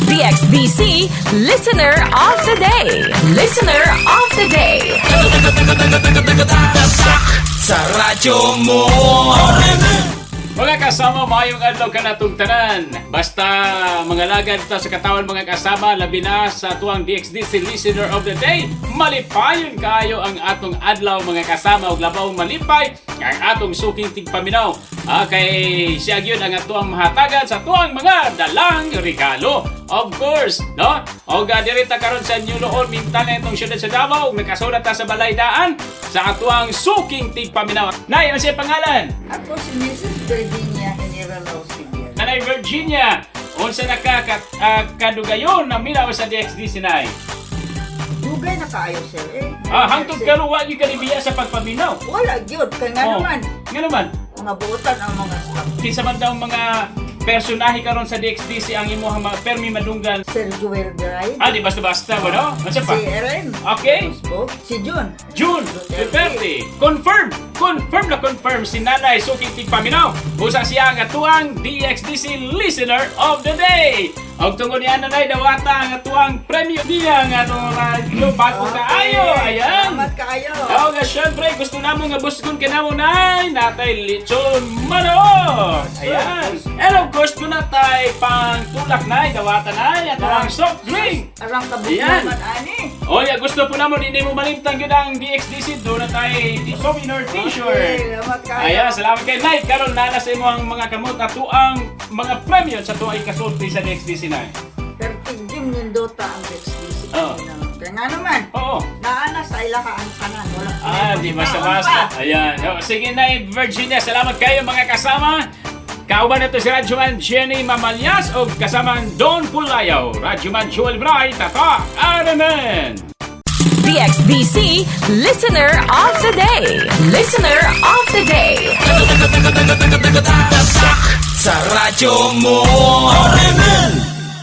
DXDC Listener of the Day. Listener of the Day. Sa radyo mo. Mga kasama, maayong adlaw kanatong tanan. Basta mga lagad ta sa katawan, mga kasama, labi na sa tuang DXDC Listener of the Day. Malipayon kaayo ang atong adlaw, mga kasama, ug labaw malipay ang atong suking tigpaminaw. Kay siya gyud ang atuang mahatagan sa tuang mga dalang regalo. Of course, no? Og diri ta karon sa New Loon, mintal na itong syudad sa Davao, ug nakasulat ta sa balay daan sa atuang suking tigpaminaw. Nay, ano siya pangalan? Ako si Mrs. Virginia General Sibir. Nanay Virginia, unsa na ka kadugayon na minaw sa DXDC, Nay? Dugay na kaayo, sir, eh. Hangtod karon wa gyud kanibiya sa pagpaminaw. Wala gyud kay nga naman Nga naman, mga buotan ang mga staff. Kinsa man daw mga personahe karon sa DXDC ang imuhang mga permi madunggan? Sir Joel Gray, Di basta-basta ba, no? Unsa pa? Si Eren, Okay. Busbo, si Jun. June Duterte. Confirm! Confirm na confirm si Nanay Suki Tigpaminaw. Busa siya ang atuang DXDC Listener of the Day. Og tungod niya, Nanay, dawata ang atuang premyo niya nga atong radyo bago kaayo. Ayan. Salamat kaayo. Oo nga, syempre, gusto namo nga busgon ka namo, Nay. Natay lechon manok. Ayan. And of course, doon na tay pang tulak, Nay. Dawata, Nay. At ang soft drink. Arang Ayan. kabugnaman ani. O ya, gusto po namo din mo malimtan gyud ang DXDC, doon na tayo souvenir t-shirt. Okay, salamat kaayo. Ayan, salamat kay Nay. Karon nana sa imong mga kamot at tuang mga premyo sa tuang ikasulti sa DXDC, Nay. Pertig gym nindota ang DXDC. Oo. Kaya nga naman, naana sa ilaha ang tanan. Wala. Di basta-basta. Ayan. O, sige, Nay Virginia, salamat kayo, mga kasama. Kauban na to si Radyoman Jenny Mamalyas o kasama ang Don Pulayaw. Radyoman Joel Bray, Tata Araman! DXDC Listener of the Day. Listener of the Day. Sa radyo mo. RMN.